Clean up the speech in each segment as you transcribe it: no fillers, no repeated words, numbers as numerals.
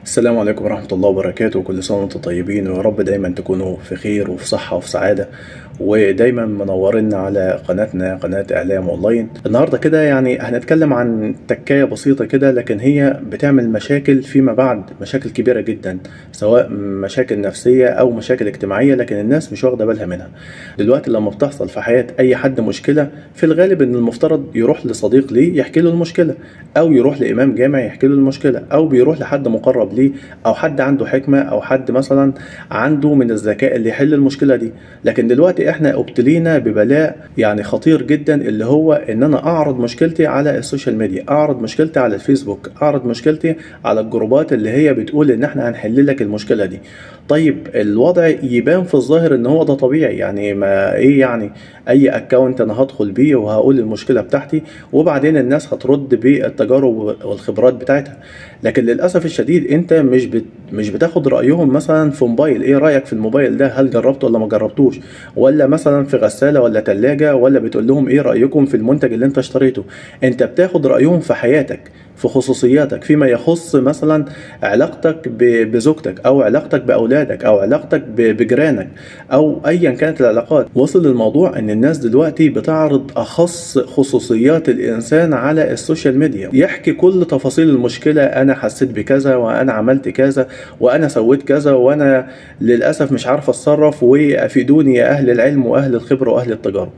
السلام عليكم ورحمة الله وبركاته. كل سنة وانتم طيبين، ويا رب دايما تكونوا في خير وفي صحة وفي سعادة، ودايما منورنا على قناتنا، قناة إعلام أونلاين. النهاردة كده يعني هنتكلم عن تكاية بسيطة كده، لكن هي بتعمل مشاكل فيما بعد، مشاكل كبيرة جدا، سواء مشاكل نفسية أو مشاكل اجتماعية، لكن الناس مش واخدة بالها منها. دلوقتي لما بتحصل في حياة أي حد مشكلة، في الغالب إن المفترض يروح لصديق ليه يحكي له المشكلة، أو يروح لإمام جامع يحكي له المشكلة، أو بيروح لحد مقرب ليه، أو حد عنده حكمة، أو حد مثلا عنده من الذكاء اللي يحل المشكلة دي. لكن دلوقتي احنا ابتلينا ببلاء يعني خطير جدا، اللي هو ان انا اعرض مشكلتي على ال social media، اعرض مشكلتي على الفيسبوك، اعرض مشكلتي على الجروبات اللي هي بتقول ان احنا هنحل لك المشكلة دي. طيب الوضع يبان في الظاهر ان هو ده طبيعي، يعني ما ايه يعني اي account انا هدخل بيه وهقول المشكلة بتاعتي، وبعدين الناس هترد بالتجارب والخبرات بتاعتها. لكن للاسف الشديد انت مش بتاخد رايهم مثلا في موبايل، ايه رايك في الموبايل ده، هل جربته ولا ما جربتوش، ولا مثلا في غسالة ولا ثلاجه، ولا بتقول لهم ايه رايكم في المنتج اللي انت اشتريته. انت بتاخد رايهم في حياتك، في خصوصياتك، فيما يخص مثلا علاقتك بزوجتك، او علاقتك باولادك، او علاقتك بجيرانك، او ايا كانت العلاقات. وصل الموضوع ان الناس دلوقتي بتعرض اخص خصوصيات الانسان على ال social media، يحكي كل تفاصيل المشكلة، انا حسيت بكذا، وانا عملت كذا، وانا سويت كذا، وانا للاسف مش عارف اتصرف، وافيدوني يا اهل العلم واهل الخبرة واهل التجارب.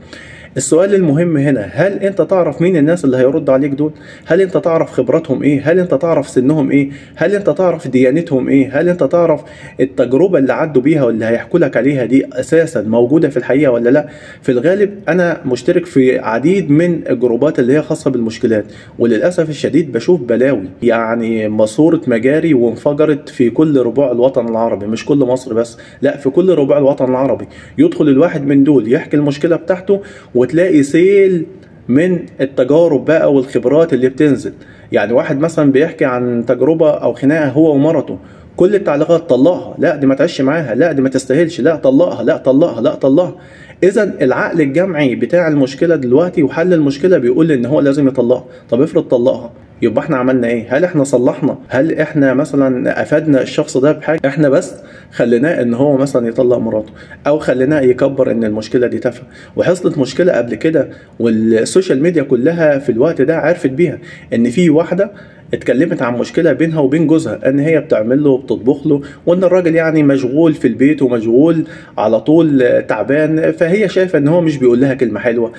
السؤال المهم هنا، هل انت تعرف مين الناس اللي هيرد عليك دول؟ هل انت تعرف خبراتهم ايه؟ هل انت تعرف سنهم ايه؟ هل انت تعرف ديانتهم ايه؟ هل انت تعرف التجربة اللي عدوا بيها واللي هيحكوا لك عليها دي اساسا موجودة في الحقيقة ولا لا؟ في الغالب انا مشترك في عديد من الجروبات اللي هي خاصة بالمشكلات، وللاسف الشديد بشوف بلاوي، يعني ماسورة مجاري وانفجرت في كل ربوع الوطن العربي، مش كل مصر بس، لا في كل ربوع الوطن العربي. يدخل الواحد من دول يحكي المشكلة بتاعته، وتلاقي سيل من التجارب بقى والخبرات اللي بتنزل. يعني واحد مثلا بيحكي عن تجربة او خناقة هو ومرته، كل التعليقات طلقها، لا دي ما تعيش معاها، لا دي ما تستاهلش، لا طلقها، لا طلقها، لا طلقها. اذا العقل الجمعي بتاع المشكلة دلوقتي وحل المشكلة بيقول ان هو لازم يطلقها. طب افرض طلقها، يبقى احنا عملنا ايه؟ هل احنا صلحنا؟ هل احنا مثلا افادنا الشخص ده بحاجة؟ احنا بس خليناه ان هو مثلا يطلق مراته، او خليناه يكبر ان المشكلة دي تافهة. وحصلت مشكلة قبل كده وال social media كلها في الوقت ده عرفت بيها، ان في واحدة اتكلمت عن مشكلة بينها وبين جوزها، ان هي بتعمل له وبتطبخ له، وان الراجل يعني مشغول في البيت ومشغول على طول تعبان، فهي شايفه ان هو مش بيقول لها كلمة حلوة،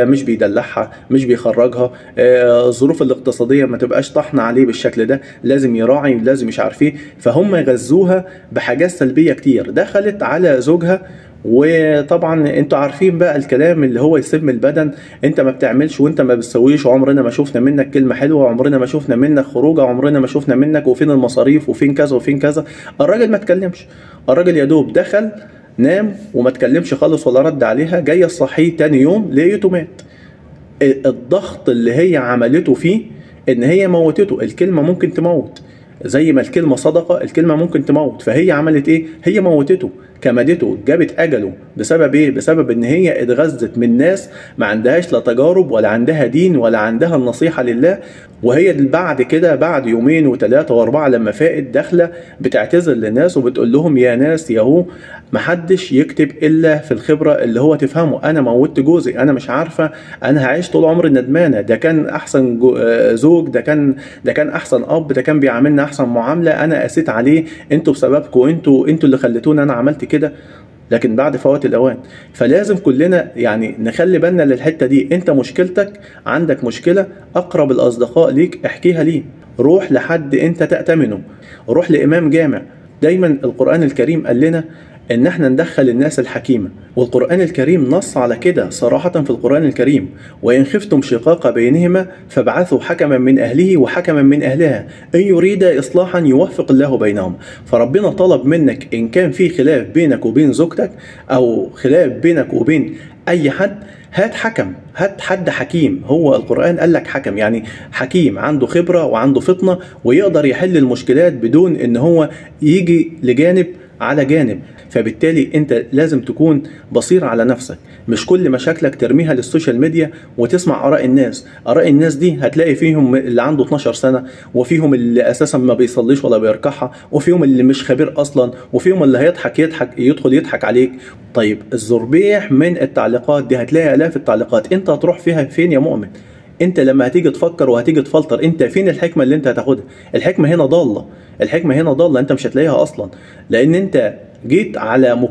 مش بيدلعها، مش بيخرجها، الظروف الاقتصادية ما تبقاش طحنه عليه بالشكل ده، لازم يراعي، لازم مش عارف ايه. فهم غزوها بحاجات سلبية كتير، دخلت على زوجها، وطبعا انتوا عارفين بقى الكلام اللي هو يسم البدن، انت ما بتعملش وانت ما بتسويش، وعمرنا ما شفنا منك كلمة حلوة، وعمرنا ما شفنا منك خروجه، عمرنا ما شفنا منك، وفين المصاريف، وفين كذا وفين كذا. الراجل ما اتكلمش، الراجل يا دوب دخل نام وما اتكلمش خالص ولا رد عليها. جاي الصحي تاني يوم لقيته مات. الضغط اللي هي عملته فيه ان هي موتته. الكلمة ممكن تموت، زي ما الكلمة صدقه الكلمة ممكن تموت. فهي عملت ايه؟ هي موتته، كمدته، جابت اجله. بسبب ايه؟ بسبب ان هي اتغذت من ناس ما عندهاش لا تجارب ولا عندها دين ولا عندها النصيحة لله. وهي بعد كده بعد يومين وثلاثة واربعة لما فاقت داخله بتعتذر للناس وبتقول لهم يا ناس ياهو، محدش يكتب الا في الخبرة اللي هو تفهمه، انا موتت جوزي، انا مش عارفه، انا هعيش طول عمري ندمانه، ده كان احسن زوج، ده كان احسن اب، ده كان بيعاملنا احسن معاملة، انا قسيت عليه، انتوا بسببكم، انتوا اللي خليتوني انا عملت كده. لكن بعد فوات الاوان. فلازم كلنا يعني نخلي بالنا للحتة دي. انت مشكلتك، عندك مشكلة، اقرب الاصدقاء ليك احكيها ليه، روح لحد انت تأتمنه، روح لامام جامع. دايما القرآن الكريم قال لنا ان احنا ندخل الناس الحكيمة، والقرآن الكريم نص على كده صراحة في القرآن الكريم: وإن خفتم شقاق بينهما فابعثوا حكما من أهله وحكما من أهلها إن يريد إصلاحا يوفق الله بينهم. فربنا طلب منك إن كان في خلاف بينك وبين زوجتك أو خلاف بينك وبين أي حد، هات حكم، هات حد حكيم. هو القرآن قال لك حكم، يعني حكيم عنده خبرة وعنده فطنة ويقدر يحل المشكلات بدون إن هو يجي لجانب على جانب. فبالتالي انت لازم تكون بصير على نفسك، مش كل مشاكلك ترميها لل social media وتسمع اراء الناس. اراء الناس دي هتلاقي فيهم اللي عنده 12 سنة، وفيهم اللي اساسا ما بيصليش ولا بيركعها، وفيهم اللي مش خبير اصلا، وفيهم اللي هيضحك يضحك يدخل يضحك عليك. طيب الزربيح من التعليقات دي هتلاقي الاف التعليقات، انت هتروح فيها فين يا مؤمن؟ انت لما هتيجي تفكر وهتيجي تفلتر، انت فين الحكمة اللي انت هتاخدها؟ الحكمة هنا ضالة، الحكمة هنا ضالة، انت مش هتلاقيها اصلا، لان انت جيت على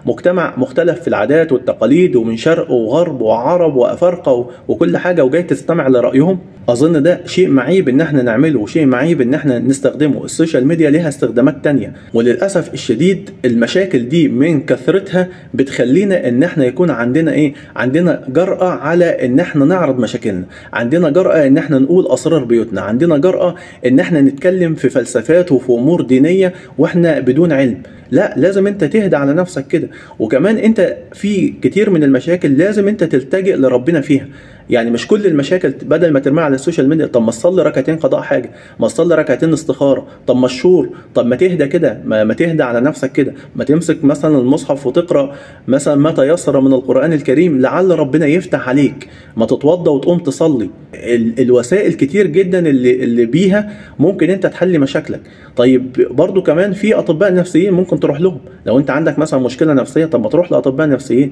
مجتمع مختلف في العادات والتقاليد، ومن شرق وغرب وعرب وافارقه وكل حاجة، وجاي تستمع لرايهم. اظن ده شيء معيب ان احنا نعمله، وشيء معيب ان احنا نستخدمه. ال social media ليها استخدامات تانية، وللاسف الشديد المشاكل دي من كثرتها بتخلينا ان احنا يكون عندنا ايه؟ عندنا جرأة على ان احنا نعرض مشاكلنا، عندنا جرأة ان احنا نقول اسرار بيوتنا، عندنا جرأة ان احنا نتكلم في فلسفات وفي امور دينية واحنا بدون علم. لا، لازم انت تهدى على نفسك كده. وكمان انت في كتير من المشاكل لازم انت تلتجئ لربنا فيها. يعني مش كل المشاكل بدل ما ترميها على ال social media، طب ما تصلي ركعتين قضاء حاجة، ما تصلي ركعتين استخاره، طب ما الشور، طب ما تهدى كده، ما تهدى على نفسك كده، ما تمسك مثلا المصحف وتقرا مثلا ما تيسر من القران الكريم لعل ربنا يفتح عليك، ما تتوضى وتقوم تصلي. الوسائل كتير جدا اللي بيها ممكن انت تحل مشاكلك. طيب برضو كمان في اطباء نفسيين ممكن تروح لهم، لو انت عندك مثلا مشكلة نفسية طب ما تروح لاطباء نفسيين،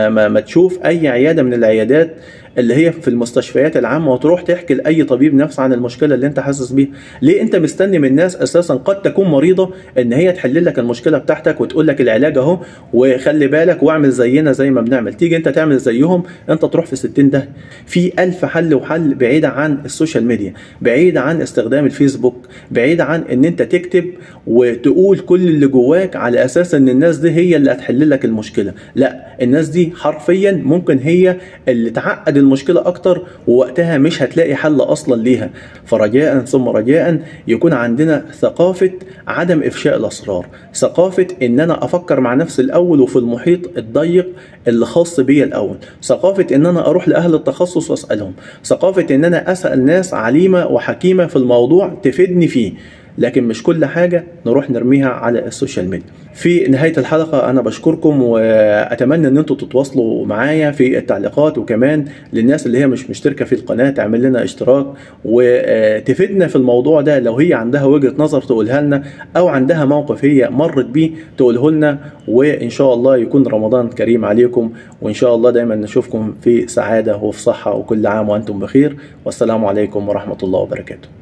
ما تشوف اي عيادة من العيادات اللي هي في المستشفيات العامة وتروح تحكي لاي طبيب نفس عن المشكلة اللي انت حاسس بيها. ليه انت مستني من الناس اساسا قد تكون مريضه ان هي تحل لك المشكلة بتاعتك وتقول لك العلاج اهو وخلي بالك واعمل زينا زي ما بنعمل؟ تيجي انت تعمل زيهم، انت تروح في 60 ده. في 1000 حل وحل بعيد عن ال social media، بعيد عن استخدام الفيسبوك، بعيد عن ان انت تكتب وتقول كل اللي جواك على اساس ان الناس دي هي اللي هتحل لك المشكلة. لا، الناس دي حرفيا ممكن هي اللي تعقد المشكلة اكتر، ووقتها مش هتلاقي حل اصلا ليها. فرجاء ثم رجاء يكون عندنا ثقافة عدم افشاء الاسرار، ثقافة ان انا افكر مع نفسي الاول وفي المحيط الضيق اللي خاص بيا الاول، ثقافة ان انا اروح لاهل التخصص واسالهم، ثقافة ان انا اسال ناس عليمه وحكيمه في الموضوع تفيدني فيه، لكن مش كل حاجة نروح نرميها على ال social media. في نهاية الحلقة أنا بشكركم، وأتمنى أن أنتم تتواصلوا معايا في التعليقات، وكمان للناس اللي هي مش مشتركة في القناة تعمل لنا اشتراك وتفيدنا في الموضوع ده. لو هي عندها وجهة نظر تقولها لنا، أو عندها موقف هي مرت بيه تقوله لنا، وإن شاء الله يكون رمضان كريم عليكم، وإن شاء الله دايما نشوفكم في سعادة وفي صحة، وكل عام وأنتم بخير. والسلام عليكم ورحمة الله وبركاته.